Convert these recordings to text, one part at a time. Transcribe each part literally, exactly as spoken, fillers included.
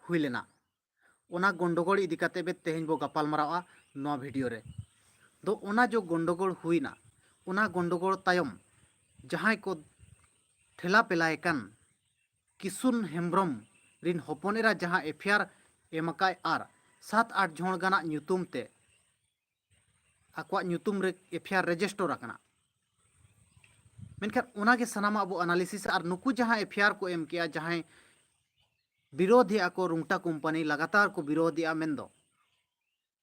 ᱦᱩᱭ ᱞᱮᱱᱟ, ᱚᱱᱟ ᱜᱚᱱᱰᱚᱜᱳᱲ ᱤᱫᱤ ᱠᱟᱛᱮ ᱵᱮ ᱛᱮᱦᱮᱧ ᱵᱚ ᱜᱟᱯᱟᱞ ᱢᱟᱨᱟᱣᱟ ᱱᱚᱣᱟ ᱵᱷᱤᱰᱤᱭᱳ ᱨᱮ᱾ ᱫᱚ ᱚᱱᱟ ᱡᱚ ᱜᱚᱱᱰᱚᱜᱳᱲ ᱦᱩᱭᱱᱟ, ᱚᱱᱟ ᱜᱚᱱᱰᱚᱜᱳᱲ ᱛᱟᱭᱚᱢ ᱡᱟᱦᱟᱸᱭ ᱠᱚ ᱴᱷᱮᱞᱟ ᱯᱮᱞᱟᱭ ᱠᱟᱱ ᱠᱤᱥᱩᱱ ᱦᱮᱢᱵᱨᱚᱢ ᱨᱤᱱ ᱦᱚᱯᱚᱱ ᱮᱨᱟ ᱡᱟᱦᱟᱸ ᱮᱯᱷ ᱟᱭ ᱟᱨ ᱮᱢ ᱟᱠᱟᱫ ᱟᱨ ᱥᱟᱛ ᱟᱴ ᱡᱚᱱ ᱜᱟᱱᱟᱜ ᱧᱩᱛᱩᱢ ᱛᱮ ᱟᱠᱚᱣᱟᱜ ᱧᱩᱛᱩᱢ ᱨᱮ ᱮᱯᱷ ᱟᱭ ᱟᱨ ᱨᱮᱡᱤᱥᱴᱟᱨ ᱟᱠᱟᱱᱟ᱾ ᱢᱮᱱᱠᱷᱟᱱ ᱚᱱᱟᱜᱮ ᱥᱟᱱᱟᱢᱟᱜ ᱟᱵᱚ ᱮᱱᱟᱞᱤᱥᱤᱥ ᱟᱨ ᱱᱩᱠᱩ ᱡᱟᱦᱟᱸ ᱮᱯᱷ ᱟᱭ ᱟᱨ ᱠᱚ ᱮᱢ ᱠᱮᱜᱼᱟ, ᱡᱟᱦᱟᱸᱭ ᱵᱤᱨᱳᱫᱷᱮᱜᱼᱟ ᱠᱚ ᱨᱩᱝᱴᱟ ᱠᱳᱢᱯᱟᱱᱤ, ᱞᱟᱜᱟᱛᱟᱨ ᱠᱚ ᱵᱤᱨᱳᱫᱷᱮᱜᱼᱟ, ᱢᱮᱱᱫᱚ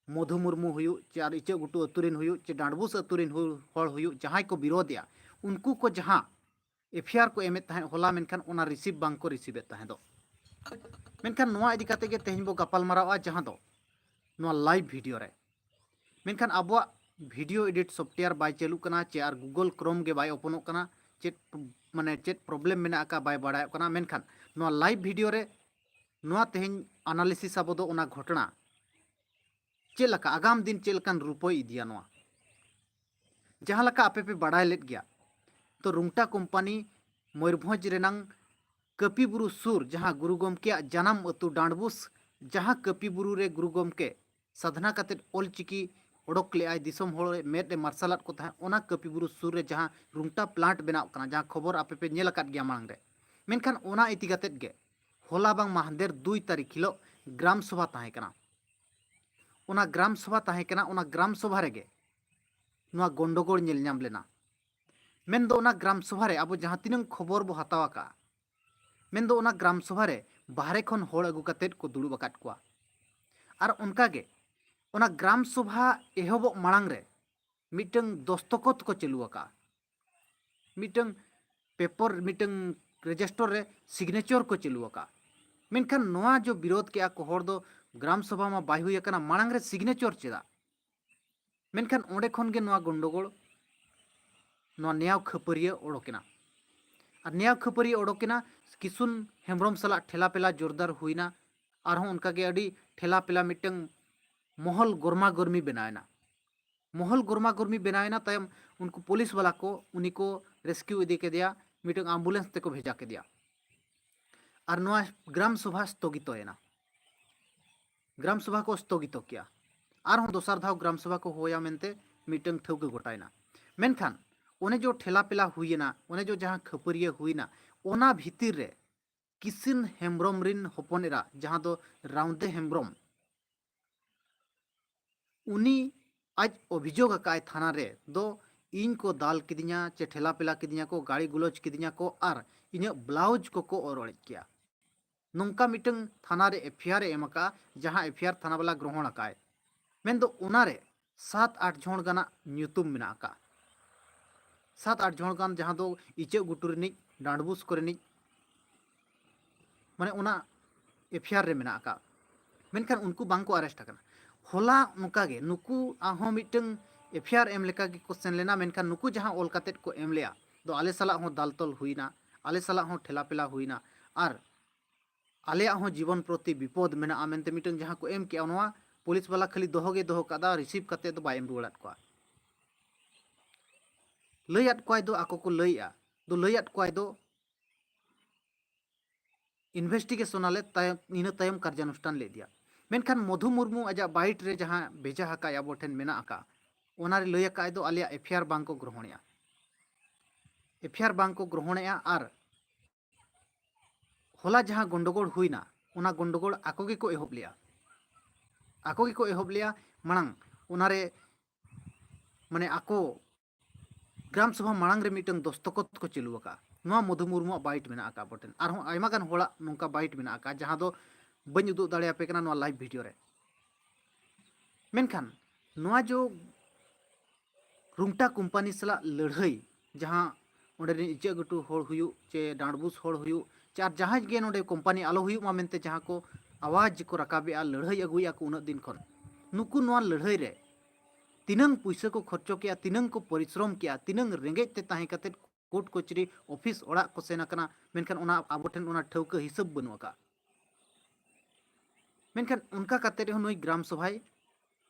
ᱢᱚᱫᱷᱩ ᱢᱩᱨᱢᱩ ᱦᱩᱭᱩᱜ ᱪᱮ ᱟᱨ ᱤᱪᱟᱹᱜ ᱜᱷᱩᱴᱩ ᱟᱹᱛᱩ ᱨᱮᱱ ᱦᱩᱭᱩᱜ ᱪᱮ ᱰᱟᱸᱰᱵᱩᱥ ᱟᱹᱛᱩ ᱨᱮᱱ ᱦᱩ-, ᱦᱚᱲ ᱦᱩᱭᱩᱜ, ᱡᱟᱦᱟᱸᱭ ᱠᱚ ᱵᱤᱨᱳᱫᱷᱮᱜᱼᱟ, ᱩᱱᱠᱩ ᱠᱚ ᱡᱟᱦᱟᱸ ᱮᱯᱷ ᱟᱭ ᱟᱨ ᱠᱚ ᱮᱢᱮᱫ ᱛᱟᱦᱮᱸᱫ ᱦᱚᱞᱟ, ᱢᱮᱱᱠᱷᱟᱱ ᱚᱱᱟ ᱨᱤᱥᱤᱵᱷ ᱵᱟᱝ ᱠᱚ ᱨᱤᱥᱤᱵᱷ ᱮᱫ ᱛᱟᱦᱮᱸᱫᱚᱜ᱾ ᱢᱮᱱᱠᱷᱟᱱ ᱱᱚᱣᱟ ᱤᱫᱤ ᱠᱟᱛᱮ ᱜᱮ ᱛᱮᱦᱮᱧ ᱵᱚ ᱜᱟᱯᱟᱞ ᱢᱟᱨᱟᱣᱟ, ᱡᱟᱦᱟᱸ ᱫᱚ ᱱᱚᱣᱟ ᱞᱟᱭᱤᱵᱷ ᱵᱷᱤᱰᱤᱭᱳ ᱨᱮ᱾ ᱢᱮᱱᱠᱷᱟᱱ ᱟᱵᱚᱣᱟᱜ ᱵᱷᱤᱰᱤᱭᱳ ᱮᱰᱤᱴ ᱥᱚᱯᱷᱴᱣᱮᱭᱟᱨ ᱵᱟᱭ ᱪᱟᱹᱞᱩᱜ ᱠᱟᱱᱟ ᱪᱮ ᱟᱨ ᱜᱩᱜᱚᱞ ᱠᱨᱳᱢ ᱜᱮ ᱵᱟᱭ ᱳᱯᱮᱱᱚᱜ ᱠᱟᱱᱟ, ᱪᱮᱫ ᱢᱟᱱᱮ ᱪᱮᱫ ᱯᱨᱚᱵᱞᱮᱢ ᱢᱮᱱᱟᱜ ᱟᱠᱟᱫ ᱵᱟᱭ ᱵᱟᱲᱟᱭᱚᱜ ᱠᱟᱱᱟ᱾ ᱢᱮᱱᱠᱷᱟᱱ ᱱᱚᱣᱟ ᱞᱟᱭᱤᱵᱷ ᱵᱷᱤᱰᱤᱭᱳ ᱨᱮ ᱱᱚᱣᱟ ᱛᱮᱦᱮᱧ ᱮᱱᱟᱞᱤᱥᱤᱥ ᱟᱵᱚ ᱫᱚ ᱚᱱᱟ ᱜᱷᱚᱴᱚᱱᱟ ᱪᱮᱫ ᱞᱮᱠᱟ ᱟᱜᱟᱢ ᱫᱤᱱ ᱪᱮᱫ ᱞᱮᱠᱟᱱ ᱨᱩᱯᱚᱭ ᱤᱫᱤᱭᱟ ᱱᱚᱣᱟ᱾ ᱡᱟᱦᱟᱸ ᱞᱮᱠᱟ ᱟᱯᱮ ᱯᱮ ᱵᱟᱲᱟᱭ ᱞᱮᱫ ᱜᱮᱭᱟ, ᱛᱚ ᱨᱩᱝᱴᱟ ᱠᱳᱢᱯᱟᱱᱤ ᱢᱚᱭᱩᱨᱵᱷᱚᱸᱡᱽ ᱨᱮᱱᱟᱝ ᱠᱟᱹᱯᱤ ᱵᱩᱨᱩ ᱥᱩᱨ, ᱡᱟᱦᱟᱸ ᱜᱩᱨᱩ ᱜᱚᱢᱠᱮᱭᱟᱜ ᱡᱟᱱᱟᱢ ᱟᱹᱛᱩ ᱰᱟᱸᱰᱵᱩᱥ, ᱡᱟᱦᱟᱸ ᱠᱟᱹᱯᱤ ᱵᱩᱨᱩ ᱨᱮ ᱜᱩᱨᱩ ᱜᱚᱢᱠᱮ ᱥᱟᱫᱷᱱᱟ ᱠᱟᱛᱮᱫ ᱚᱞ ᱪᱤᱠᱤ ᱚᱰᱚᱠ ᱞᱮᱫᱼᱟᱭ, ᱫᱤᱥᱚᱢ ᱦᱚᱲ ᱢᱮᱫ ᱮ ᱢᱟᱨᱥᱟᱞᱟᱫ ᱠᱚ ᱛᱟᱦᱮᱸᱫ, ᱚᱱᱟ ᱠᱟᱹᱯᱤ ᱵᱩᱨᱩ ᱥᱩᱨ ᱨᱮ ᱡᱟᱦᱟᱸ ᱨᱩᱝᱴᱟ ᱯᱞᱟᱱᱴ ᱵᱮᱱᱟᱣ ᱠᱟᱱᱟ, ᱡᱟᱦᱟᱸ ᱠᱷᱚᱵᱚᱨ ᱟᱯᱮ ᱯᱮ ᱧᱮᱞ ᱟᱠᱟᱫ ᱜᱮᱭᱟ ᱢᱟᱲᱟᱝ ᱨᱮ᱾ ᱢᱮᱱᱠᱷᱟᱱ ᱚᱱᱟ ᱤᱫᱤ ᱠᱟᱛᱮᱫ ᱜᱮ ᱦᱚᱞᱟ ᱵᱟᱝ ᱢᱟᱦᱫᱮᱨ ᱫᱩᱭ ᱛᱟᱹᱨᱤᱠᱷ ᱦᱤᱞᱳᱜ ᱜᱨᱟᱢ ᱥᱚᱵᱷᱟ ᱛᱟᱦᱮᱸ ᱠᱟᱱᱟ᱾ ᱚᱱᱟ ᱜᱨᱟᱢ ᱥᱚᱵᱷᱟ ᱛᱟᱦᱮᱸ ᱠᱟᱱᱟ, ᱚᱱᱟ ᱜᱨᱟᱢ ᱥᱚᱵᱷᱟ ᱨᱮᱜᱮ ᱱᱚᱣᱟ ᱜᱚᱱᱰᱚᱜᱳᱲ ᱧᱮᱞ ᱧᱟᱢ ᱞᱮᱱᱟ᱾ ᱢᱮᱱᱫᱚ ᱚᱱᱟ ᱜᱨᱟᱢ ᱥᱚᱵᱷᱟ ᱨᱮ ᱟᱵᱚ ᱡᱟᱦᱟᱸ ᱛᱤᱱᱟᱹᱝ ᱠᱷᱚᱵᱚᱨ ᱵᱚ ᱦᱟᱛᱟᱣ ᱟᱠᱟᱫᱼᱟ, ᱢᱮᱱᱫᱚ ᱚᱱᱟ ᱜᱨᱟᱢ ᱥᱚᱵᱷᱟ ᱨᱮ ᱵᱟᱦᱨᱮ ᱠᱷᱚᱱ ᱦᱚᱲ ᱟᱹᱜᱩ ᱠᱟᱛᱮᱫ ᱠᱚ ᱫᱩᱲᱩᱵ ᱟᱠᱟᱫ ᱠᱚᱣᱟ᱾ ᱟᱨ ᱚᱱᱠᱟᱜᱮ ᱚᱱᱟ ᱜᱨᱟᱢ ᱥᱚᱵᱷᱟ ᱮᱦᱚᱵᱚᱜ ᱢᱟᱲᱟᱝ ᱨᱮ ᱢᱤᱫᱴᱟᱝ ᱫᱚᱥᱛᱚᱠᱚᱛ ᱠᱚ ᱪᱟᱹᱞᱩ ᱟᱠᱟᱫᱼᱟ, ᱢᱤᱫᱴᱟᱝ ᱯᱮᱯᱚᱨ, ᱢᱤᱫᱴᱟᱝ ᱨᱮᱡᱤᱥᱴᱟᱨ ᱨᱮ ᱥᱤᱜᱽᱱᱮᱪᱟᱨ ᱠᱚ ᱪᱟᱹᱞᱩ ᱟᱠᱟᱫᱼᱟ᱾ ᱢᱮᱱᱠᱷᱟᱱ ᱱᱚᱣᱟ ᱡᱚ ᱵᱤᱨᱳᱫᱷ ᱠᱮᱜᱼᱟ ᱠᱚ ᱦᱚᱲ ᱫᱚ, ᱜᱨᱟᱢ ᱥᱚᱵᱷᱟ ᱢᱟ ᱵᱟᱭ ᱦᱩᱭ ᱟᱠᱟᱱᱟ, ᱢᱟᱲᱟᱝ ᱨᱮ ᱥᱤᱜᱽᱱᱮᱪᱟᱨ ᱪᱮᱫᱟᱜ? ᱢᱮᱱᱠᱷᱟᱱ ᱚᱸᱰᱮ ᱠᱷᱚᱱ ᱜᱮ ᱱᱚᱣᱟ ᱜᱚᱱᱰᱚᱜᱳᱲ, ᱱᱚᱣᱟ ᱱᱮᱭᱟᱣ ᱠᱷᱟᱹᱯᱟᱹᱨᱤᱭᱟᱹ ᱚᱰᱚᱠᱮᱱᱟ᱾ ᱟᱨ ᱱᱮᱭᱟᱣ ᱠᱷᱟᱹᱯᱟᱹᱨᱤᱭᱟᱹ ᱚᱰᱚᱠᱮᱱᱟ, ᱠᱤᱥᱩᱱ ᱦᱮᱢᱵᱨᱚᱢ ᱥᱟᱞᱟᱜ ᱴᱷᱮᱞᱟ ᱯᱮᱞᱟ ᱡᱳᱨᱫᱟᱨ ᱦᱩᱭᱱᱟ᱾ ᱟᱨᱦᱚᱸ ᱚᱱᱠᱟᱜᱮ ᱟᱹᱰᱤ ᱴᱷᱮᱞᱟ ᱯᱮᱞᱟ ᱢᱤᱫᱴᱟᱝ ᱢᱚᱦᱚᱞ ᱜᱚᱨᱢᱟ ᱜᱚᱨᱢᱤ ᱵᱮᱱᱟᱣᱮᱱᱟ᱾ ᱢᱚᱦᱚᱞ ᱜᱚᱨᱢᱟ ᱜᱚᱨᱢᱤ ᱵᱮᱱᱟᱣᱮᱱᱟ ᱛᱟᱭᱚᱢ ᱩᱱᱠᱩ ᱯᱩᱞᱤᱥ ᱵᱟᱞᱟ ᱠᱚ ᱩᱱᱤ ᱠᱚ ᱨᱮᱥᱠᱤᱭᱩ ᱤᱫᱤ ᱠᱮᱫᱮᱭᱟ, ᱢᱤᱫᱴᱟᱝ ᱟᱢᱵᱩᱞᱮᱱᱥ ᱛᱮᱠᱚ ᱵᱷᱮᱡᱟ ᱠᱮᱫᱮᱭᱟ᱾ ᱟᱨ ᱱᱚᱣᱟ ᱜᱨᱟᱢ ᱥᱚᱵᱷᱟ ᱥᱛᱷᱚᱜᱤᱛᱚᱭᱮᱱᱟ᱾ ᱜᱨᱟᱢ ᱥᱚᱵᱷᱟ ᱠᱚ ᱥᱛᱷᱚᱜᱤᱛᱚ ᱠᱮᱜᱼᱟ᱾ ᱟᱨᱦᱚᱸ ᱫᱚᱥᱟᱨ ᱫᱷᱟᱣ ᱜᱨᱟᱢ ᱥᱚᱵᱷᱟ ᱠᱚ ᱦᱚᱦᱚᱭᱟ ᱢᱮᱱᱛᱮ ᱢᱤᱫᱴᱟᱝ ᱴᱷᱟᱹᱣᱠᱟᱹ ᱜᱚᱴᱟᱭᱮᱱᱟ᱾ ᱢᱮᱱᱠᱷᱟᱱ ᱚᱱᱮ ᱡᱚ ᱴᱷᱮᱞᱟ ᱯᱮᱞᱟ ᱦᱩᱭᱮᱱᱟ, ᱚᱱᱮ ᱡᱚ ᱡᱟᱦᱟᱸ ᱠᱷᱟᱹᱯᱟᱹᱨᱤᱭᱟᱹ ᱦᱩᱭᱮᱱᱟ, ᱚᱱᱟ ᱵᱷᱤᱛᱤᱨ ᱨᱮ ᱠᱤᱥᱤᱱ ᱦᱮᱢᱵᱨᱚᱢ ᱨᱤᱱ ᱦᱚᱯᱚᱱ ᱮᱨᱟ, ᱡᱟᱦᱟᱸ ᱫᱚ ᱨᱟᱣᱫᱮ ᱦᱮᱢᱵᱨᱚᱢ, ᱩᱱᱤ ᱟᱡ ᱚᱵᱷᱤᱡᱳᱜᱽ ᱟᱠᱟᱫ ᱟᱭ ᱛᱷᱟᱱᱟ ᱨᱮ ᱫᱚ, ᱤᱧ ᱠᱚ ᱫᱟᱞ ᱠᱤᱫᱤᱧᱟ ᱪᱮ ᱴᱷᱮᱞᱟ ᱯᱮᱞᱟ ᱠᱤᱫᱤᱧᱟ ᱠᱚ, ᱜᱟᱹᱲᱤ ᱜᱩᱞᱳᱪ ᱠᱤᱫᱤᱧᱟ ᱠᱚ ᱟᱨ ᱤᱧᱟᱹᱜ ᱵᱞᱟᱣᱩᱡᱽ ᱠᱚᱠᱚ ᱚᱨᱚᱲᱮᱫ ᱠᱮᱭᱟ᱾ ᱱᱚᱝᱠᱟ ᱢᱤᱫᱴᱟᱝ ᱛᱷᱟᱱᱟ ᱨᱮ ᱮᱯᱷ ᱟᱭ ᱟᱨ ᱮ ᱮᱢ ᱟᱠᱟᱫᱼᱟ, ᱡᱟᱦᱟᱸ ᱮᱯᱷ ᱟᱭ ᱟᱨ ᱛᱷᱟᱱᱟ ᱵᱟᱞᱟ ᱜᱨᱚᱦᱚᱱ ᱟᱠᱟᱫᱼᱟᱭ᱾ ᱢᱮᱱᱫᱚ ᱚᱱᱟᱨᱮ ᱥᱟᱛ ᱟᱴ ᱡᱚᱱ ᱜᱟᱱᱟᱜ ᱧᱩᱛᱩᱢ ᱢᱮᱱᱟᱜ ᱟᱠᱟᱫᱼᱟ᱾ ᱥᱟᱛ ᱟᱴ ᱡᱚᱱ ᱜᱟᱱ, ᱡᱟᱦᱟᱸ ᱫᱚ ᱤᱪᱟᱹᱜ ᱜᱷᱩᱴᱩ ᱨᱤᱱᱤᱡ, ᱰᱟᱸᱰᱵᱩᱥ ᱠᱚᱨᱮᱱᱤᱡ, ᱢᱟᱱᱮ ᱚᱱᱟ ᱮᱯᱷ ᱟᱭ ᱟᱨ ᱨᱮ ᱢᱮᱱᱟᱜ ᱟᱠᱟᱫ᱾ ᱢᱮᱱᱠᱷᱟᱱ ᱩᱱᱠᱩ ᱵᱟᱝ ᱠᱚ ᱟᱨᱮᱥᱴ ᱟᱠᱟᱱᱟ᱾ ᱦᱚᱞᱟ ᱚᱱᱠᱟ ᱜᱮ ᱱᱩᱠᱩ ᱟᱨᱦᱚᱸ ᱢᱤᱫᱴᱟᱝ ᱮᱯᱷ ᱟᱭ ᱟᱨ ᱮᱢ ᱞᱮᱠᱟ ᱜᱮᱠᱚ ᱥᱮᱱ ᱞᱮᱱᱟ, ᱢᱮᱱᱠᱷᱟᱱ ᱱᱩᱠᱩ ᱡᱟᱦᱟᱸ ᱚᱞ ᱠᱟᱛᱮᱫ ᱠᱚ ᱮᱢ ᱞᱮᱜᱼᱟ, ᱫᱚ ᱟᱞᱮ ᱥᱟᱞᱟᱜ ᱦᱚᱸ ᱫᱟᱞ ᱛᱚᱞ ᱦᱩᱭᱱᱟ, ᱟᱞᱮ ᱥᱟᱞᱟᱜ ᱦᱚᱸ ᱴᱷᱮᱞᱟ ᱯᱮᱞᱟ ᱦᱩᱭᱱᱟ, ᱟᱨ ᱟᱞᱮᱭᱟᱜ ᱦᱚᱸ ᱡᱤᱵᱚᱱ ᱯᱨᱚᱛᱤ ᱵᱤᱯᱚᱫ ᱢᱮᱱᱟᱜᱼᱟ ᱢᱮᱱᱛᱮ ᱢᱤᱫᱴᱟᱝ ᱡᱟᱦᱟᱸ ᱠᱚ ᱮᱢ ᱠᱮᱜᱼᱟ, ᱱᱚᱣᱟ ᱯᱩᱞᱤᱥ ᱵᱟᱞᱟ ᱠᱷᱟᱹᱞᱤ ᱫᱚᱦᱚ ᱜᱮ ᱫᱚᱦᱚ ᱠᱟᱫᱟ, ᱨᱤᱥᱤᱵᱷ ᱠᱟᱛᱮᱫ ᱫᱚ ᱵᱟᱭ ᱮᱢ ᱨᱩᱣᱟᱹᱲᱟᱫ ᱠᱚᱣᱟ᱾ ᱞᱟᱹᱭᱟᱫ ᱠᱚᱣᱟᱭ ᱫᱚ, ᱟᱠᱚ ᱠᱚ ᱞᱟᱹᱭᱮᱜᱼᱟ, ᱫᱚ ᱞᱟᱹᱭᱟᱫ ᱠᱚᱣᱟᱭ ᱫᱚ ᱤᱱᱵᱷᱮᱥᱴᱤᱜᱮᱥᱚᱱ ᱟᱞᱮ, ᱛᱟᱭᱚᱢ, ᱤᱱᱟᱹ ᱛᱟᱭᱚᱢ ᱠᱟᱨᱡᱟᱱᱩᱥᱴᱷᱟᱱ ᱞᱮ ᱤᱫᱤᱭᱟ᱾ ᱢᱮᱱᱠᱷᱟᱱ ᱢᱚᱫᱷᱩ ᱢᱩᱨᱢᱩ ᱟᱡᱟᱜ ᱵᱟᱭᱤᱴ ᱨᱮ ᱡᱟᱦᱟᱸ ᱵᱷᱮᱡᱟ ᱟᱠᱟᱫ ᱟᱵᱚ ᱴᱷᱮᱱ ᱢᱮᱱᱟᱜ ᱟᱠᱟᱫ, ᱚᱱᱟᱨᱮ ᱞᱟᱹᱭ ᱟᱠᱟᱫ ᱫᱚ ᱟᱞᱮᱭᱟᱜ ᱮᱯᱷ ᱟᱭ ᱟᱨ ᱵᱟᱝ ᱠᱚ ᱜᱨᱚᱦᱚᱱᱮᱜᱼᱟ, ᱮᱯᱷ ᱟᱭ ᱟᱨ ᱵᱟᱝ ᱠᱚ ᱜᱨᱚᱦᱚᱱᱮᱜᱼᱟ᱾ ᱟᱨ ᱦᱚᱞᱟ ᱡᱟᱦᱟᱸ ᱜᱚᱱᱰᱚᱜᱳᱲ ᱦᱩᱭᱱᱟ, ᱚᱱᱟ ᱜᱚᱱᱰᱚᱜᱳᱲ ᱟᱠᱚ ᱜᱮᱠᱚ ᱮᱦᱚᱵ ᱞᱮᱜᱼᱟ, ᱟᱠᱚ ᱜᱮᱠᱚ ᱮᱦᱚᱵ ᱞᱮᱜᱼᱟ ᱢᱟᱲᱟᱝ᱾ ᱚᱱᱟᱨᱮ ᱢᱟᱱᱮ ᱟᱠᱚ ᱜᱨᱟᱢ ᱥᱚᱵᱷᱟ ᱢᱟᱲᱟᱝ ᱨᱮ ᱢᱤᱫᱴᱟᱝ ᱫᱚᱥᱛᱚᱠᱚᱛ ᱠᱚ ᱪᱟᱹᱞᱩ ᱟᱠᱟᱫᱼᱟ᱾ ᱱᱚᱣᱟ ᱢᱚᱫᱷᱩ ᱢᱩᱨᱢᱩᱣᱟᱜ ᱵᱟᱭᱤᱴ ᱢᱮᱱᱟᱜ ᱟᱠᱟᱫ ᱟᱵᱚ ᱴᱷᱮᱱ, ᱟᱨᱦᱚᱸ ᱟᱭᱢᱟ ᱜᱟᱱ ᱦᱚᱲᱟᱜ ᱱᱚᱝᱠᱟ ᱵᱟᱭᱤᱴ ᱢᱮᱱᱟᱜ ᱟᱠᱟᱫ, ᱡᱟᱦᱟᱸ ᱫᱚ ᱵᱟᱹᱧ ᱩᱫᱩᱜ ᱫᱟᱲᱮᱭᱟᱯᱮ ᱠᱟᱱᱟ ᱱᱚᱣᱟ ᱞᱟᱭᱤᱵᱷ ᱵᱷᱤᱰᱤᱭᱳ ᱨᱮ᱾ ᱢᱮᱱᱠᱷᱟᱱ ᱱᱚᱣᱟ ᱡᱚ ᱨᱩᱝᱴᱟ ᱠᱳᱢᱯᱟᱱᱤ ᱥᱟᱞᱟᱜ ᱞᱟᱹᱲᱦᱟᱹᱭ, ᱡᱟᱦᱟᱸ ᱚᱸᱰᱮ ᱨᱮᱱ ᱤᱪᱟᱹᱜ ᱜᱷᱩᱴᱩ ᱦᱚᱲ ᱦᱩᱭᱩᱜ ᱪᱮ ᱰᱟᱸᱰᱵᱩᱥ ᱦᱚᱲ ᱦᱩᱭᱩᱜ ᱪᱮ ᱟᱨ ᱡᱟᱦᱟᱸᱭ ᱜᱮ ᱱᱚᱰᱮ ᱠᱳᱢᱯᱟᱱᱤ ᱟᱞᱚ ᱦᱩᱭᱩᱜ ᱢᱟ ᱢᱮᱱᱛᱮ ᱡᱟᱦᱟᱸ ᱠᱚ ᱟᱣᱟᱡᱽ ᱠᱚ ᱨᱟᱠᱟᱵᱮᱜᱼᱟ, ᱞᱟᱹᱲᱦᱟᱹᱭ ᱟᱹᱜᱩᱭᱮᱫᱼᱟ ᱠᱚ ᱩᱱᱟᱹᱜ ᱫᱤᱱ ᱠᱷᱚᱱ, ᱱᱩᱠᱩ ᱱᱚᱣᱟ ᱞᱟᱹᱲᱦᱟᱹᱭ ᱨᱮ ᱛᱤᱱᱟᱹᱝ ᱯᱩᱭᱥᱟᱹ ᱠᱚ ᱠᱷᱚᱨᱪᱚ ᱠᱮᱜᱼᱟ, ᱛᱤᱱᱟᱹᱝ ᱠᱚ ᱯᱚᱨᱤᱥᱨᱚᱢ ᱠᱮᱜᱼᱟ, ᱛᱤᱱᱟᱹᱝ ᱨᱮᱸᱜᱮᱡ ᱛᱮ ᱛᱟᱦᱮᱸ ᱠᱟᱛᱮᱫ ᱠᱳᱨᱴ ᱠᱚᱪᱟᱹᱨᱤ ᱚᱯᱷᱤᱥ ᱚᱲᱟᱜ ᱠᱚ ᱥᱮᱱ ᱟᱠᱟᱱᱟ, ᱢᱮᱱᱠᱷᱟᱱ ᱚᱱᱟ ᱟᱵᱚ ᱴᱷᱮᱱ ᱚᱱᱟ ᱴᱷᱟᱹᱣᱠᱟᱹ ᱦᱤᱥᱟᱹᱵ ᱵᱟᱹᱱᱩᱜ ᱟᱠᱟᱫᱼᱟ᱾ ᱢᱮᱱᱠᱷᱟᱱ ᱚᱱᱠᱟ ᱠᱟᱛᱮᱫ ᱨᱮᱦᱚᱸ ᱱᱩᱭ ᱜᱨᱟᱢ ᱥᱚᱵᱷᱟᱭ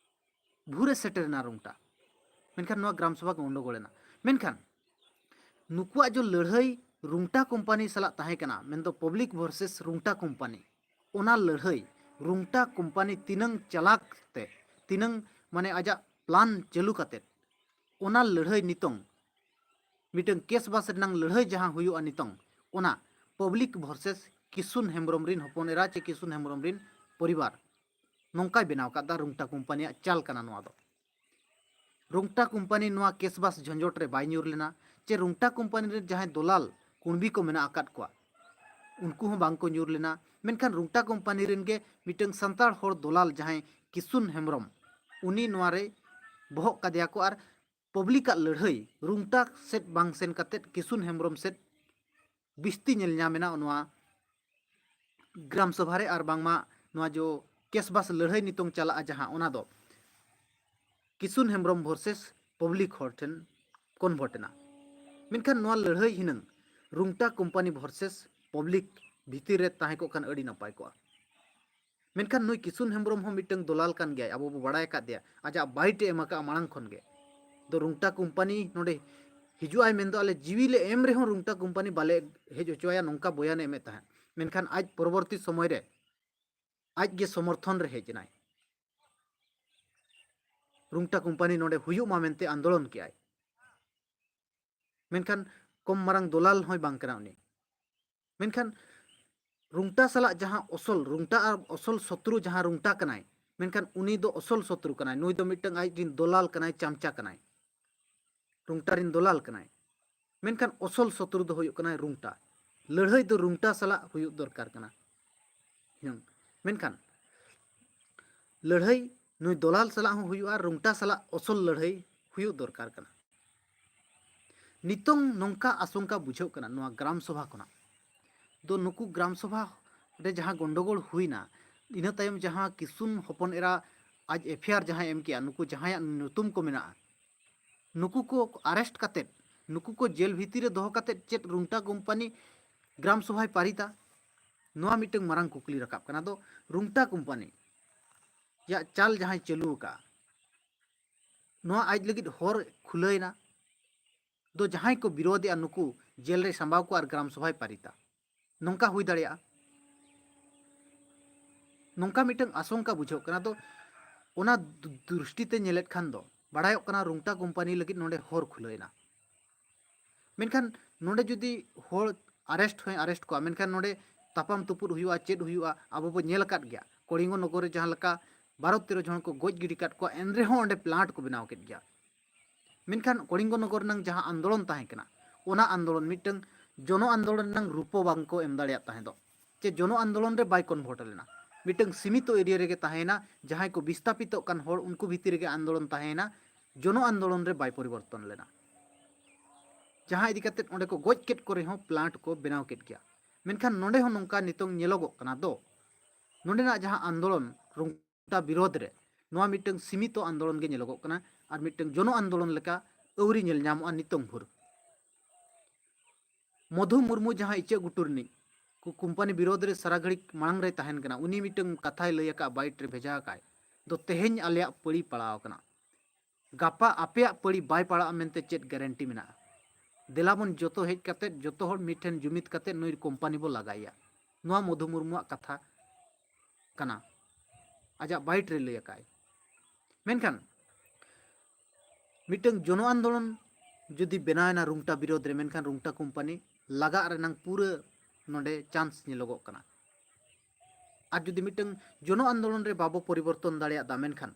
ᱵᱷᱩᱨᱮ ᱥᱮᱴᱮᱨᱮᱱᱟ ᱨᱩᱝᱴᱟ, ᱢᱮᱱᱠᱷᱟᱱ ᱱᱚᱣᱟ ᱜᱨᱟᱢ ᱥᱚᱵᱷᱟ ᱜᱚᱱᱰᱚᱜᱳᱲ ᱮᱱᱟ᱾ ᱢᱮᱱᱠᱷᱟᱱ ᱱᱩᱠᱩᱣᱟᱜ ᱡᱚ ᱞᱟᱹᱲᱦᱟᱹᱭ ᱨᱩᱝᱴᱟ ᱠᱳᱢᱯᱟᱱᱤ ᱥᱟᱞᱟᱜ ᱛᱟᱦᱮᱸ ᱠᱟᱱᱟ, ᱢᱮᱱᱫᱚ ᱯᱟᱵᱽᱞᱤᱠ ᱵᱷᱟᱨᱥᱮᱥ ᱨᱩᱝᱴᱟ ᱠᱳᱢᱯᱟᱱᱤ, ᱚᱱᱟ ᱞᱟᱹᱲᱦᱟᱹᱭ ᱨᱩᱝᱴᱟ ᱠᱳᱢᱯᱟᱱᱤ ᱛᱤᱱᱟᱹᱝ ᱪᱟᱞᱟᱠ ᱛᱮ, ᱛᱤᱱᱟᱹᱝ ᱢᱟᱱᱮ ᱟᱡᱟᱜ ᱯᱞᱟᱱ ᱪᱟᱹᱞᱩ ᱠᱟᱛᱮᱫ ᱚᱱᱟ ᱞᱟᱹᱲᱦᱟᱹᱭ ᱱᱤᱛᱚᱝ ᱢᱤᱫᱴᱟᱝ ᱠᱮᱥᱵᱟᱥ ᱨᱮᱱᱟᱝ ᱞᱟᱹᱲᱦᱟᱹᱭ ᱡᱟᱦᱟᱸ ᱦᱩᱭᱩᱜᱼᱟ ᱱᱤᱛᱚᱝ, ᱚᱱᱟ ᱯᱟᱵᱽᱞᱤᱠ ᱵᱷᱟᱨᱥᱮᱥ ᱠᱤᱥᱩᱱ ᱦᱮᱢᱵᱨᱚᱢ ᱨᱤᱱ ᱦᱚᱯᱚᱱ ᱮᱨᱟ ᱪᱮ ᱠᱤᱥᱩᱱ ᱦᱮᱢᱵᱨᱚᱢ ᱨᱤᱱ ᱯᱚᱨᱤᱵᱟᱨ, ᱱᱚᱝᱠᱟᱭ ᱵᱮᱱᱟᱣ ᱟᱠᱟᱫᱟ᱾ ᱨᱩᱝᱴᱟ ᱠᱳᱢᱯᱟᱱᱤᱭᱟᱜ ᱪᱟᱞ ᱠᱟᱱᱟ ᱱᱚᱣᱟ ᱫᱚ᱾ ᱨᱩᱝᱴᱟ ᱠᱳᱢᱯᱟᱱᱤ ᱱᱚᱣᱟ ᱠᱮᱥᱵᱟᱥ ᱡᱷᱚᱸᱡᱚᱴ ᱨᱮ ᱵᱟᱭ ᱧᱩᱨ ᱞᱮᱱᱟ, ᱪᱮ ᱨᱩᱝᱴᱟ ᱠᱳᱢᱯᱟᱱᱤ ᱨᱮᱱ ᱡᱟᱦᱟᱸᱭ ᱫᱚᱞᱟᱞ ᱠᱩᱬᱵᱤ ᱠᱚ ᱢᱮᱱᱟᱜ ᱟᱠᱟᱫ ᱠᱚᱣᱟ, ᱩᱱᱠᱩ ᱦᱚᱸ ᱵᱟᱝ ᱠᱚ ᱧᱩᱨ ᱞᱮᱱᱟ᱾ ᱢᱮᱱᱠᱷᱟᱱ ᱨᱩᱝᱴᱟ ᱠᱳᱢᱯᱟᱱᱤ ᱨᱮᱱ ᱜᱮ ᱢᱤᱫᱴᱟᱝ ᱥᱟᱱᱛᱟᱲ ᱦᱚᱲ ᱫᱚᱞᱟᱞ ᱡᱟᱦᱟᱸᱭ ᱠᱤᱥᱩᱱ ᱦᱮᱢᱵᱨᱚᱢ, ᱩᱱᱤ ᱱᱚᱣᱟ ᱨᱮ ᱵᱚᱦᱚᱜ ᱠᱟᱫᱮᱭᱟ ᱠᱚ ᱟᱨ ᱯᱟᱵᱽᱞᱤᱠᱟᱜ ᱞᱟᱹᱲᱦᱟᱹᱭ ᱨᱩᱝᱴᱟ ᱥᱮᱫ ᱵᱟᱝ ᱥᱮᱱ ᱠᱟᱛᱮᱫ ᱠᱤᱥᱩᱱ ᱦᱮᱢᱵᱨᱚᱢ ᱥᱮᱫ ᱵᱤᱥᱛᱤ ᱧᱮᱞ ᱧᱟᱢ ᱮᱱᱟ ᱱᱚᱣᱟ ᱜᱨᱟᱢ ᱥᱚᱵᱷᱟ ᱨᱮ᱾ ᱟᱨ ᱵᱟᱝᱢᱟ ᱱᱚᱣᱟ ᱡᱚ ᱠᱮᱥᱵᱟᱥ ᱞᱟᱹᱲᱦᱟᱹᱭ ᱱᱤᱛᱚᱝ ᱪᱟᱞᱟᱜᱼᱟ ᱡᱟᱦᱟᱸ, ᱚᱱᱟ ᱫᱚ ᱠᱤᱥᱩᱱ ᱦᱮᱢᱵᱨᱚᱢ ᱵᱷᱟᱨᱥᱮᱥ ᱯᱟᱵᱽᱞᱤᱠ ᱦᱚᱲ ᱴᱷᱮᱱ ᱠᱚᱱᱵᱷᱟᱨᱴ ᱮᱱᱟ᱾ ᱢᱮᱱᱠᱷᱟᱱ ᱱᱚᱣᱟ ᱞᱟᱹᱲᱦᱟᱹᱭ ᱦᱤᱱᱟᱹᱝ ᱨᱩᱝᱴᱟ ᱠᱳᱢᱯᱟᱱᱤ ᱵᱷᱟᱨᱥᱮᱥ ᱯᱟᱵᱽᱞᱤᱠ ᱵᱷᱤᱛᱤᱨ ᱨᱮ ᱛᱟᱦᱮᱸ ᱠᱚᱜ ᱠᱷᱟᱱ ᱟᱹᱰᱤ ᱱᱟᱯᱟᱭ ᱠᱚᱜᱼᱟ᱾ ᱢᱮᱱᱠᱷᱟᱱ ᱱᱩᱭ ᱠᱤᱥᱩᱱ ᱦᱮᱢᱵᱨᱚᱢ ᱦᱚᱸ ᱢᱤᱫᱴᱟᱝ ᱫᱚᱞᱟᱞ ᱠᱟᱱ ᱜᱮᱭᱟᱭ, ᱟᱵᱚ ᱵᱚ ᱵᱟᱲᱟᱭ ᱟᱠᱟᱫ ᱫᱮᱭᱟ, ᱟᱡᱟᱜ ᱵᱟᱭᱤᱴ ᱮ ᱮᱢ ᱟᱠᱟᱫᱼᱟ ᱢᱟᱲᱟᱝ ᱠᱷᱚᱱ ᱜᱮ᱾ ᱫᱚ ᱨᱩᱝᱴᱟ ᱠᱳᱢᱯᱟᱱᱤ ᱱᱚᱰᱮ ᱦᱤᱡᱩᱜ ᱟᱭ ᱢᱮᱱᱫᱚ ᱟᱞᱮ ᱡᱤᱣᱤ ᱞᱮ ᱮᱢ ᱨᱮᱦᱚᱸ ᱨᱩᱝᱴᱟ ᱠᱳᱢᱯᱟᱱᱤ ᱵᱟᱞᱮ ᱦᱮᱡ ᱦᱚᱪᱚᱣᱟᱭᱟ, ᱱᱚᱝᱠᱟ ᱵᱚᱭᱟᱱᱮ ᱮᱢᱮᱫ ᱛᱟᱦᱮᱸᱫ᱾ ᱢᱮᱱᱠᱷᱟᱱ ᱟᱡ ᱯᱚᱨᱚᱵᱚᱨᱛᱤ ᱥᱚᱢᱚᱭ ᱨᱮ ᱟᱡ ᱜᱮ ᱥᱚᱢᱚᱨᱛᱷᱚᱱ ᱨᱮ ᱦᱮᱡ ᱮᱱᱟᱭ᱾ ᱨᱩᱝᱴᱟ ᱠᱳᱢᱯᱟᱱᱤ ᱱᱚᱰᱮ ᱦᱩᱭᱩᱜ ᱢᱟ ᱢᱮᱱᱛᱮ ᱟᱱᱫᱳᱞᱚᱱ ᱠᱮᱜᱼᱟᱭ᱾ ᱢᱮᱱᱠᱷᱟᱱ ᱠᱚᱢ ᱢᱟᱨᱟᱝ ᱫᱚᱞᱟᱞ ᱦᱚᱸᱭ ᱵᱟᱝ ᱠᱟᱱᱟ ᱩᱱᱤ᱾ ᱢᱮᱱᱠᱷᱟᱱ ᱨᱩᱝᱴᱟ ᱥᱟᱞᱟᱜ ᱡᱟᱦᱟᱸ ᱚᱥᱚᱞ ᱨᱩᱝᱴᱟ ᱟᱨ ᱚᱥᱚᱞ ᱥᱚᱛᱨᱩ ᱡᱟᱦᱟᱸ ᱨᱩᱝᱴᱟ ᱠᱟᱱᱟᱭ, ᱢᱮᱱᱠᱷᱟᱱ ᱩᱱᱤ ᱫᱚ ᱚᱥᱚᱞ ᱥᱚᱛᱨᱩ ᱠᱟᱱᱟᱭ, ᱱᱩᱭ ᱫᱚ ᱢᱤᱫᱴᱟᱝ ᱟᱡ ᱨᱤᱱ ᱫᱚᱞᱟᱞ ᱠᱟᱱᱟᱭ, ᱪᱟᱢᱪᱟ ᱠᱟᱱᱟᱭ, ᱨᱩᱝᱴᱟ ᱨᱤᱱ ᱫᱚᱞᱟᱞ ᱠᱟᱱᱟᱭ᱾ ᱢᱮᱱᱠᱷᱟᱱ ᱚᱥᱚᱞ ᱥᱚᱛᱨᱩ ᱫᱚ ᱦᱩᱭᱩᱜ ᱠᱟᱱᱟᱭ ᱨᱩᱝᱴᱟ᱾ ᱞᱟᱹᱲᱦᱟᱹᱭ ᱫᱚ ᱨᱩᱝᱴᱟ ᱥᱟᱞᱟᱜ ᱦᱩᱭᱩᱜ ᱫᱚᱨᱠᱟᱨ ᱠᱟᱱᱟ᱾ ᱦᱮᱸ, ᱢᱮᱱᱠᱷᱟᱱ ᱞᱟᱹᱲᱦᱟᱹᱭ ᱱᱩᱭ ᱫᱚᱞᱟᱞ ᱥᱟᱞᱟᱜ ᱦᱚᱸ ᱦᱩᱭᱩᱜᱼᱟ, ᱨᱩᱝᱴᱟ ᱥᱟᱞᱟᱜ ᱚᱥᱚᱞ ᱞᱟᱹᱲᱦᱟᱹᱭ ᱦᱩᱭᱩᱜ ᱫᱚᱨᱠᱟᱨ ᱠᱟᱱᱟ᱾ ᱱᱤᱛᱚᱝ ᱱᱚᱝᱠᱟ ᱟᱥᱚᱝᱠᱟ ᱵᱩᱡᱷᱟᱹᱜ ᱠᱟᱱᱟ ᱱᱚᱣᱟ ᱜᱨᱟᱢ ᱥᱚᱵᱷᱟ ᱠᱷᱚᱱᱟᱜ ᱫᱚ, ᱱᱩᱠᱩ ᱜᱨᱟᱢ ᱥᱚᱵᱷᱟ ᱨᱮ ᱡᱟᱦᱟᱸ ᱜᱚᱱᱰᱚᱜᱳᱲ ᱦᱩᱭᱱᱟ, ᱤᱱᱟᱹ ᱛᱟᱭᱚᱢ ᱡᱟᱦᱟᱸ ᱠᱤᱥᱩᱱ ᱦᱚᱯᱚᱱ ᱮᱨᱟ ᱟᱡ ᱮᱯᱷ ᱟᱭ ᱟᱨ ᱡᱟᱦᱟᱸᱭ ᱮᱢ ᱠᱮᱜᱼᱟ, ᱱᱩᱠᱩ ᱡᱟᱦᱟᱸᱭᱟᱜ ᱧᱩᱛᱩᱢ ᱠᱚ ᱢᱮᱱᱟᱜᱼᱟ, ᱱᱩᱠᱩ ᱠᱚ ᱟᱨᱮᱥᱴ ᱠᱟᱛᱮᱫ, ᱱᱩᱠᱩ ᱠᱚ ᱡᱮᱞ ᱵᱷᱤᱛᱤᱨ ᱨᱮ ᱫᱚᱦᱚ ᱠᱟᱛᱮᱫ ᱪᱮᱫ ᱨᱩᱝᱴᱟ ᱠᱳᱢᱯᱟᱱᱤ ᱜᱨᱟᱢ ᱥᱚᱵᱷᱟᱭ ᱯᱟᱨᱤᱛᱟ? ᱱᱚᱣᱟ ᱢᱤᱫᱴᱟᱝ ᱢᱟᱨᱟᱝ ᱠᱩᱠᱞᱤ ᱨᱟᱠᱟᱵ ᱠᱟᱱᱟ᱾ ᱫᱚ ᱨᱩᱝᱴᱟ ᱠᱳᱢᱯᱟᱱᱤ ᱭᱟᱜ ᱪᱟᱞ ᱡᱟᱦᱟᱸᱭ ᱪᱟᱹᱞᱩ ᱟᱠᱟᱫᱼᱟ, ᱱᱚᱣᱟ ᱟᱡ ᱞᱟᱹᱜᱤᱫ ᱦᱚᱨ ᱠᱷᱩᱞᱟᱹᱭᱮᱱᱟ᱾ ᱫᱚ ᱡᱟᱦᱟᱸᱭ ᱠᱚ ᱵᱤᱨᱳᱫᱷᱮᱜᱼᱟ, ᱱᱩᱠᱩ ᱡᱮᱞ ᱨᱮ ᱥᱟᱢᱵᱟᱣ ᱠᱚᱣᱟ ᱟᱨ ᱜᱨᱟᱢ ᱥᱚᱵᱷᱟᱭ ᱯᱟᱨᱤᱛᱟ᱾ ᱱᱚᱝᱠᱟ ᱦᱩᱭ ᱫᱟᱲᱮᱭᱟᱜᱼᱟ, ᱱᱚᱝᱠᱟ ᱢᱤᱫᱴᱟᱝ ᱟᱥᱚᱝᱠᱟ ᱵᱩᱡᱷᱟᱹᱜ ᱠᱟᱱᱟ᱾ ᱛᱚ ᱚᱱᱟ ᱫᱩ- ᱫᱨᱤᱥᱴᱤ ᱛᱮ ᱧᱮᱞᱮᱫ ᱠᱷᱟᱱ ᱫᱚ ᱵᱟᱲᱟᱭᱚᱜ ᱠᱟᱱᱟ ᱨᱩᱝᱴᱟ ᱠᱳᱢᱯᱟᱱᱤ ᱞᱟᱹᱜᱤᱫ ᱱᱚᱰᱮ ᱦᱚᱨ ᱠᱷᱩᱞᱟᱹᱣ ᱮᱱᱟ᱾ ᱢᱮᱱᱠᱷᱟᱱ ᱱᱚᱰᱮ ᱡᱩᱫᱤ ᱦᱚᱲ ᱟᱨᱮᱥᱴ ᱦᱚᱸᱭ ᱟᱨᱮᱥᱴ ᱠᱚᱣᱟ, ᱢᱮᱱᱠᱷᱟᱱ ᱱᱚᱰᱮ ᱛᱟᱯᱟᱢ ᱛᱩᱯᱩᱫ ᱦᱩᱭᱩᱜᱼᱟ, ᱪᱮᱫ ᱦᱩᱭᱩᱜᱼᱟ, ᱟᱵᱚ ᱵᱚ ᱧᱮᱞ ᱟᱠᱟᱫ ᱜᱮᱭᱟ᱾ ᱠᱚᱲᱤᱝᱜᱚ ᱱᱚᱜᱚᱨ ᱨᱮ ᱡᱟᱦᱟᱸ ᱞᱮᱠᱟ ᱵᱟᱨᱚ ᱛᱮᱨᱚ ᱡᱚᱱ ᱠᱚ ᱜᱚᱡ ᱜᱤᱰᱤ ᱠᱟᱫ ᱠᱚᱣᱟ, ᱮᱱ ᱨᱮᱦᱚᱸ ᱚᱸᱰᱮ ᱯᱞᱟᱱᱴ ᱠᱚ ᱵᱮᱱᱟᱣ ᱠᱮᱫ ᱜᱮᱭᱟ᱾ ᱢᱮᱱᱠᱷᱟᱱ ᱠᱚᱲᱤᱝᱜᱚ ᱱᱚᱜᱚᱨ ᱨᱮᱱᱟᱝ ᱡᱟᱦᱟᱸ ᱟᱱᱫᱳᱞᱚᱱ ᱛᱟᱦᱮᱸ ᱠᱟᱱᱟ, ᱚᱱᱟ ᱟᱱᱫᱳᱞᱚᱱ ᱢᱤᱫᱴᱟᱝ ᱡᱚᱱᱚ ᱟᱱᱫᱳᱞᱚᱱ ᱨᱮᱱᱟᱝ ᱨᱩᱯᱚ ᱵᱟᱝ ᱠᱚ ᱮᱢ ᱫᱟᱲᱮᱭᱟᱜ ᱛᱟᱦᱮᱸ ᱫᱚ, ᱪᱮ ᱡᱚᱱᱚ ᱟᱱᱫᱳᱞᱚᱱ ᱨᱮ ᱵᱟᱭ ᱠᱚᱱᱵᱷᱟᱨᱴ ᱞᱮᱱᱟ᱾ ᱢᱤᱫᱴᱟᱝ ᱥᱤᱢᱤᱛᱚ ᱮᱨᱤᱭᱟ ᱨᱮᱜᱮ ᱛᱟᱦᱮᱸᱭᱮᱱᱟ, ᱡᱟᱦᱟᱸᱭ ᱠᱚ ᱵᱤᱥᱛᱟᱯᱤᱛᱚᱜ ᱠᱟᱱ ᱦᱚᱲ, ᱩᱱᱠᱩ ᱵᱷᱤᱛᱤᱨ ᱨᱮᱜᱮ ᱟᱱᱫᱳᱞᱚᱱ ᱛᱟᱦᱮᱸᱭᱮᱱᱟ, ᱡᱚᱱᱚ ᱟᱱᱫᱳᱞᱚᱱ ᱨᱮ ᱵᱟᱭ ᱯᱚᱨᱤᱵᱚᱨᱛᱚᱱ ᱞᱮᱱᱟ᱾ ᱡᱟᱦᱟᱸ ᱤᱫᱤ ᱠᱟᱛᱮᱫ ᱚᱸᱰᱮ ᱠᱚ ᱜᱚᱡ ᱠᱮᱫ ᱠᱚ ᱨᱮᱦᱚᱸ ᱯᱞᱟᱱᱴ ᱠᱚ ᱵᱮᱱᱟᱣ ᱠᱮᱫ ᱜᱮᱭᱟ᱾ ᱢᱮᱱᱠᱷᱟᱱ ᱱᱚᱰᱮ ᱦᱚᱸ ᱱᱚᱝᱠᱟ ᱱᱤᱛᱚᱝ ᱧᱮᱞᱚᱜᱚᱜ ᱠᱟᱱᱟ ᱫᱚ, ᱱᱚᱰᱮᱱᱟᱜ ᱡᱟᱦᱟᱸ ᱟᱱᱫᱳᱞᱚᱱ ᱨᱩᱝᱴᱟ ᱵᱤᱨᱳᱫᱷ ᱨᱮ, ᱱᱚᱣᱟ ᱢᱤᱫᱴᱟᱝ ᱥᱤᱢᱤᱛᱚ ᱟᱱᱫᱳᱞᱚᱱ ᱜᱮ ᱧᱮᱞᱚᱜᱚᱜ ᱠᱟᱱᱟ, ᱟᱨ ᱢᱤᱫᱴᱟᱝ ᱡᱚᱱᱚ ᱟᱱᱫᱳᱞᱚᱱ ᱞᱮᱠᱟ ᱟᱹᱣᱨᱤ ᱧᱮᱞ ᱧᱟᱢᱚᱜᱼᱟ ᱱᱤᱛᱚᱝ ᱵᱷᱳᱨ᱾ ᱢᱚᱫᱷᱩ ᱢᱩᱨᱢᱩ, ᱡᱟᱦᱟᱸ ᱤᱪᱟᱹᱜ ᱜᱷᱩᱴᱩ ᱨᱤᱱᱤᱡ ᱠᱩ- ᱠᱳᱢᱯᱟᱱᱤ ᱵᱤᱨᱳᱫᱷ ᱨᱮ ᱥᱟᱨᱟ ᱜᱷᱟᱹᱲᱤᱡ ᱢᱟᱲᱟᱝ ᱨᱮᱭ ᱛᱟᱦᱮᱱ ᱠᱟᱱᱟ, ᱩᱱᱤ ᱢᱤᱫᱴᱟᱝ ᱠᱟᱛᱷᱟᱭ ᱞᱟᱹᱭ ᱟᱠᱟᱫ, ᱵᱟᱭᱤᱴ ᱨᱮ ᱵᱷᱮᱡᱟ ᱟᱠᱟᱫ ᱫᱚ, "ᱛᱮᱦᱮᱧ ᱟᱞᱮᱭᱟᱜ ᱯᱟᱹᱲᱤ ᱯᱟᱲᱟᱣ ᱟᱠᱟᱱᱟ, ᱜᱟᱯᱟ ᱟᱯᱮᱭᱟᱜ ᱯᱟᱹᱲᱤ ᱵᱟᱭ ᱯᱟᱲᱟᱜᱼᱟ ᱢᱮᱱᱛᱮ ᱪᱮᱫ ᱜᱮᱨᱮᱱᱴᱤ ᱢᱮᱱᱟᱜᱼᱟ? ᱫᱮᱞᱟ ᱵᱚᱱ ᱡᱚᱛᱚ ᱦᱮᱡ ᱠᱟᱛᱮᱫ, ᱡᱚᱛᱚ ᱦᱚᱲ ᱢᱤᱫ ᱴᱷᱮᱱ ᱡᱩᱢᱤᱫ ᱠᱟᱛᱮᱫ ᱱᱩᱭ ᱠᱳᱢᱯᱟᱱᱤ ᱵᱚ ᱞᱟᱜᱟᱭᱮᱭᱟ᱾" ᱱᱚᱣᱟ ᱢᱚᱫᱷᱩ ᱢᱩᱨᱢᱩᱣᱟᱜ ᱠᱟᱛᱷᱟ ᱠᱟᱱᱟ, ᱟᱡᱟᱜ ᱵᱟᱭᱤᱴ ᱨᱮ ᱞᱟᱹᱭ ᱟᱠᱟᱫᱼᱟᱭ᱾ ᱢᱮᱱᱠᱷᱟᱱ ᱢᱤᱫᱴᱟᱝ ᱡᱚᱱᱚ ᱟᱱᱫᱳᱞᱚᱱ ᱡᱩᱫᱤ ᱵᱮᱱᱟᱣ ᱮᱱᱟ ᱨᱩᱝᱴᱟ ᱵᱤᱨᱳᱫᱷ ᱨᱮ, ᱢᱮᱱᱠᱷᱟᱱ ᱨᱩᱝᱴᱟ ᱠᱳᱢᱯᱟᱱᱤ ᱞᱟᱜᱟᱜ ᱨᱮᱱᱟᱝ ᱯᱩᱨᱟᱹ ᱱᱚᱰᱮ ᱪᱟᱱᱥ ᱧᱮᱞᱚᱜᱚᱜ ᱠᱟᱱᱟ᱾ ᱟᱨ ᱡᱩᱫᱤ ᱢᱤᱫᱴᱟᱝ ᱡᱚᱱᱚ ᱟᱱᱫᱳᱞᱚᱱ ᱨᱮ ᱵᱟᱵᱚ ᱯᱚᱨᱤᱵᱚᱨᱛᱚᱱ ᱫᱟᱲᱮᱭᱟᱜ ᱫᱟ, ᱢᱮᱱᱠᱷᱟᱱ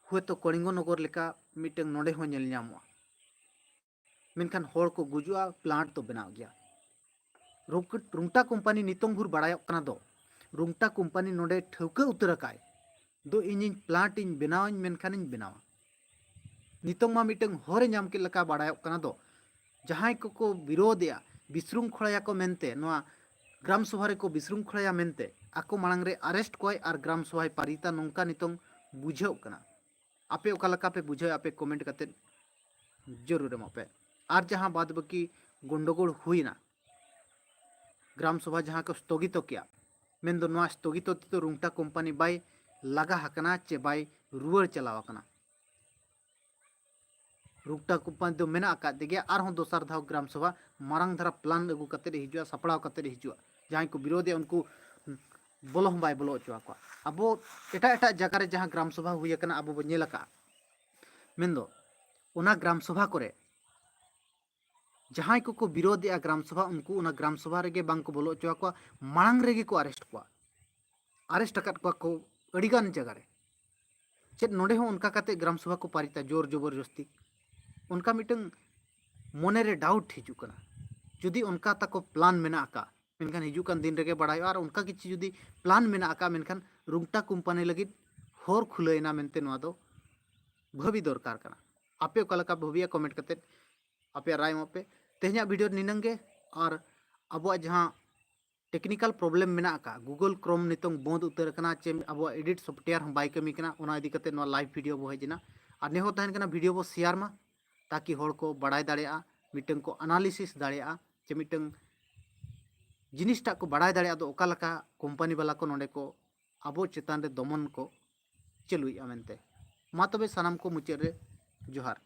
ᱦᱚᱭᱛᱚ ᱠᱚᱲᱤᱝᱜᱚ ᱱᱚᱜᱚᱨ ᱞᱮᱠᱟ ᱢᱤᱫᱴᱟᱝ ᱱᱚᱰᱮ ᱦᱚᱸ ᱧᱮᱞ ᱧᱟᱢᱚᱜᱼᱟ᱾ ᱢᱮᱱᱠᱷᱟᱱ ᱦᱚᱲ ᱠᱚ ᱜᱩᱡᱩᱜᱼᱟ, ᱯᱞᱟᱱᱴ ᱫᱚ ᱵᱮᱱᱟᱣ ᱜᱮᱭᱟ᱾ ᱨᱩᱝ- ᱨᱩᱝᱴᱟ ᱠᱳᱢᱯᱟᱱᱤ ᱱᱤᱛᱚᱝ ᱵᱷᱳᱨ ᱵᱟᱲᱟᱭᱚᱜ ᱠᱟᱱᱟ ᱫᱚ, ᱨᱩᱝᱴᱟ ᱠᱳᱢᱯᱟᱱᱤ ᱱᱚᱰᱮ ᱴᱷᱟᱹᱣᱠᱟᱹ ᱩᱛᱟᱹᱨ ᱟᱠᱟᱭ ᱫᱚ, "ᱤᱧᱤᱧ ᱯᱞᱟᱱᱴ ᱤᱧ ᱵᱮᱱᱟᱣᱟᱹᱧ, ᱢᱮᱱᱠᱷᱟᱱᱤᱧ ᱵᱮᱱᱟᱣᱟ᱾" ᱱᱤᱛᱚᱝ ᱢᱟ ᱢᱤᱫᱴᱟᱝ ᱦᱚᱨᱮ ᱧᱟᱢ ᱠᱮᱫ ᱞᱮᱠᱟ ᱵᱟᱲᱟᱭᱚᱜ ᱠᱟᱱᱟ ᱫᱚ, ᱡᱟᱦᱟᱸᱭ ᱠᱚᱠᱚ ᱵᱤᱨᱳᱫᱷᱮᱜᱼᱟ, ᱵᱤᱥᱨᱩᱝᱠᱷᱚᱲᱟᱭᱟᱠᱚ ᱢᱮᱱᱛᱮ, ᱱᱚᱣᱟ ᱜᱨᱟᱢ ᱥᱚᱵᱷᱟ ᱨᱮᱠᱚ ᱵᱤᱥᱨᱩᱝᱠᱷᱚᱲᱟᱭᱟ ᱢᱮᱱᱛᱮ, ᱟᱠᱚ ᱢᱟᱲᱟᱝ ᱨᱮ ᱟᱨᱮᱥᱴ ᱠᱚᱣᱟᱭ ᱟᱨ ᱜᱨᱟᱢ ᱥᱚᱵᱷᱟᱭ ᱯᱟᱨᱤᱛᱟ, ᱱᱚᱝᱠᱟ ᱱᱤᱛᱚᱝ ᱵᱩᱡᱷᱟᱹᱜ ᱠᱟᱱᱟ᱾ ᱟᱯᱮ ᱚᱠᱟ ᱞᱮᱠᱟ ᱯᱮ ᱵᱩᱡᱷᱟᱹᱣᱟ, ᱟᱯᱮ ᱠᱚᱢᱮᱱᱴ ᱠᱟᱛᱮᱫ ᱡᱟᱹᱨᱩᱲ ᱮᱢᱚᱜ ᱯᱮ᱾ ᱟᱨ ᱡᱟᱦᱟᱸ ᱵᱟᱫ ᱵᱟᱹᱠᱤ ᱜᱚᱱᱰᱚᱜᱳᱲ ᱦᱩᱭᱱᱟ, ᱜᱨᱟᱢ ᱥᱚᱵᱷᱟ ᱡᱟᱦᱟᱸ ᱠᱚ ᱥᱛᱷᱚᱜᱤᱛᱚ ᱠᱮᱜᱼᱟ, ᱢᱮᱱᱫᱚ ᱱᱚᱣᱟ ᱥᱛᱷᱚᱜᱤᱛᱚ ᱛᱮᱫᱚ ᱨᱩᱝᱴᱟ ᱠᱳᱢᱯᱟᱱᱤ ᱵᱟᱭ ᱞᱟᱜᱟ ᱟᱠᱟᱱᱟ ᱪᱮ ᱵᱟᱭ ᱨᱩᱣᱟᱹᱲ ᱪᱟᱞᱟᱣ ᱟᱠᱟᱱᱟ᱾ ᱨᱩᱝᱴᱟ ᱠᱳᱢᱯᱟᱱᱤ ᱫᱚ ᱢᱮᱱᱟᱜ ᱟᱠᱟᱫ ᱛᱮᱜᱮ ᱟᱨᱦᱚᱸ ᱫᱚᱥᱟᱨ ᱫᱷᱟᱣ ᱜᱨᱟᱢ ᱥᱚᱵᱷᱟ ᱢᱟᱨᱟᱝ ᱫᱷᱟᱨᱟ ᱯᱞᱟᱱ ᱟᱹᱜᱩ ᱠᱟᱛᱮᱫ ᱮ ᱦᱤᱡᱩᱜᱼᱟ, ᱥᱟᱯᱲᱟᱣ ᱠᱟᱛᱮᱫ ᱮ ᱦᱤᱡᱩᱜᱼᱟ᱾ ᱡᱟᱦᱟᱸᱭ ᱠᱚ ᱵᱤᱨᱳᱫᱷᱮᱜᱼᱟ ᱩᱱᱠᱩ ᱵᱚᱞᱚ ᱦᱚᱸ ᱵᱟᱭ ᱵᱚᱞᱚ ᱦᱚᱪᱚ ᱟᱠᱚᱣᱟ᱾ ᱟᱵᱚ ᱮᱴᱟᱜ ᱮᱴᱟᱜ ᱡᱟᱭᱜᱟ ᱨᱮ ᱡᱟᱦᱟᱸ ᱜᱨᱟᱢ ᱥᱚᱵᱷᱟ ᱦᱩᱭ ᱟᱠᱟᱱᱟ ᱟᱵᱚ ᱵᱚ ᱧᱮᱞ ᱟᱠᱟᱫᱼᱟ, ᱢᱮᱱᱫᱚ ᱚᱱᱟ ᱜᱨᱟᱢ ᱥᱚᱵᱷᱟ ᱠᱚᱨᱮ ᱡᱟᱦᱟᱸᱭ ᱠᱚᱠᱚ ᱵᱤᱨᱳᱫᱷᱮᱜᱼᱟ ᱜᱨᱟᱢ ᱥᱚᱵᱷᱟ, ᱩᱱᱠᱩ ᱚᱱᱟ ᱜᱨᱟᱢ ᱥᱚᱵᱷᱟ ᱨᱮᱜᱮ ᱵᱟᱝ ᱠᱚ ᱵᱚᱞᱚ ᱦᱚᱪᱚ ᱟᱠᱚᱣᱟ, ᱢᱟᱲᱟᱝ ᱨᱮᱜᱮ ᱠᱚ ᱟᱨᱮᱥᱴ ᱠᱚᱣᱟ᱾ ᱟᱨᱮᱥᱴ ᱟᱠᱟᱫ ᱠᱚᱣᱟ ᱠᱚ ᱟᱹᱰᱤᱜᱟᱱ ᱡᱟᱭᱜᱟ ᱨᱮ᱾ ᱪᱮᱫ ᱱᱚᱰᱮ ᱦᱚᱸ ᱚᱱᱠᱟ ᱠᱟᱛᱮ ᱜᱨᱟᱢ ᱥᱚᱵᱷᱟ ᱠᱚ ᱯᱟᱨᱤᱛᱟ ᱡᱳᱨ ᱡᱚᱵᱚᱨᱡᱚᱥᱛᱤ? ᱚᱱᱠᱟ ᱢᱤᱫᱴᱟᱝ ᱢᱚᱱᱮᱨᱮ ᱰᱟᱣᱩᱴ ᱦᱤᱡᱩᱜ ᱠᱟᱱᱟ᱾ ᱡᱩᱫᱤ ᱚᱱᱠᱟ ᱛᱟᱠᱚ ᱯᱞᱟᱱ ᱢᱮᱱᱟᱜ ᱟᱠᱟᱫ, ᱢᱮᱱᱠᱷᱟᱱ ᱦᱤᱡᱩᱜ ᱠᱟᱱ ᱫᱤᱱ ᱨᱮᱜᱮ ᱵᱟᱲᱟᱭᱚᱜᱼᱟ᱾ ᱟᱨ ᱚᱱᱠᱟ ᱠᱤᱪᱷᱩ ᱡᱩᱫᱤ ᱯᱞᱟᱱ ᱢᱮᱱᱟᱜ ᱟᱠᱟᱫ, ᱢᱮᱱᱠᱷᱟᱱ ᱨᱩᱝᱴᱟ ᱠᱳᱢᱯᱟᱱᱤ ᱞᱟᱹᱜᱤᱫ ᱦᱚᱨ ᱠᱷᱩᱞᱟᱹᱣ ᱮᱱᱟ ᱢᱮᱱᱛᱮ ᱱᱚᱣᱟ ᱫᱚ ᱵᱷᱟᱹᱵᱤ ᱫᱚᱨᱠᱟᱨ ᱠᱟᱱᱟ᱾ ᱟᱯᱮ ᱚᱠᱟ ᱞᱮᱠᱟ ᱵᱷᱟᱹᱵᱤᱭᱟ, ᱠᱚᱢᱮᱱᱴ ᱠᱟᱛᱮ ᱟᱯᱮᱭᱟᱜ ᱨᱟᱭ ᱮᱢᱚᱜ ᱯᱮ᱾ ᱛᱮᱦᱮᱧᱟᱜ ᱵᱷᱤᱰᱤᱭᱳ ᱱᱤᱱᱟᱹᱝ ᱜᱮ᱾ ᱟᱨ ᱟᱵᱚᱣᱟᱜ ᱡᱟᱦᱟᱸ ᱴᱮᱠᱱᱤᱠᱟᱞ ᱯᱨᱚᱵᱞᱮᱢ ᱢᱮᱱᱟᱜ ᱟᱠᱟᱫ, ᱜᱩᱜᱚᱞ ᱠᱨᱳᱢ ᱱᱤᱛᱚᱝ ᱵᱚᱱᱫ ᱩᱛᱟᱹᱨ ᱟᱠᱟᱱᱟ, ᱪᱮ ᱟᱵᱚᱣᱟᱜ ᱮᱰᱤᱴ ᱥᱚᱯᱷᱴᱣᱮᱭᱟᱨ ᱦᱚᱸ ᱵᱟᱭ ᱠᱟᱹᱢᱤ ᱠᱟᱱᱟ, ᱚᱱᱟ ᱤᱫᱤ ᱠᱟᱛᱮ ᱱᱚᱣᱟ ᱞᱟᱭᱤᱵᱷ ᱵᱷᱤᱰᱤᱭᱳ ᱵᱚ ᱦᱮᱡ ᱮᱱᱟ᱾ ᱟᱨ ᱱᱮᱦᱚᱨ ᱛᱟᱦᱮᱱ ᱠᱟᱱᱟ ᱵᱷᱤᱰᱤᱭᱳ ᱵᱚ ᱥᱮᱭᱟᱨ ᱢᱟ, ᱛᱟᱠᱤ ᱦᱚᱲ ᱠᱚ ᱵᱟᱲᱟᱭ ᱫᱟᱲᱮᱭᱟᱜᱼᱟ, ᱢᱤᱫᱴᱟᱝ ᱠᱚ ᱮᱱᱟᱞᱤᱥᱤᱥ ᱫᱟᱲᱮᱭᱟᱜᱼᱟ, ᱪᱮ ᱢᱤᱫᱴᱟᱝ ᱡᱤᱱᱤᱥᱴᱟᱜ ᱠᱚ ᱵᱟᱲᱟᱭ ᱫᱟᱲᱮᱭᱟᱜᱼᱟ ᱫᱚ ᱚᱠᱟ ᱞᱮᱠᱟ ᱠᱳᱢᱯᱟᱱᱤ ᱵᱟᱞᱟ ᱠᱚ ᱱᱚᱰᱮ ᱠᱚ ᱟᱵᱚ ᱪᱮᱛᱟᱱ ᱨᱮ ᱫᱚᱢᱚᱱ ᱠᱚ ᱪᱟᱹᱞᱩᱭᱮᱫᱼᱟ ᱢᱮᱱᱛᱮ᱾ ᱢᱟ ᱛᱚᱵᱮ ᱥᱟᱱᱟᱢ ᱠᱚ ᱢᱩᱪᱟᱹᱫ ᱨᱮ ᱡᱚᱦᱟᱨ᱾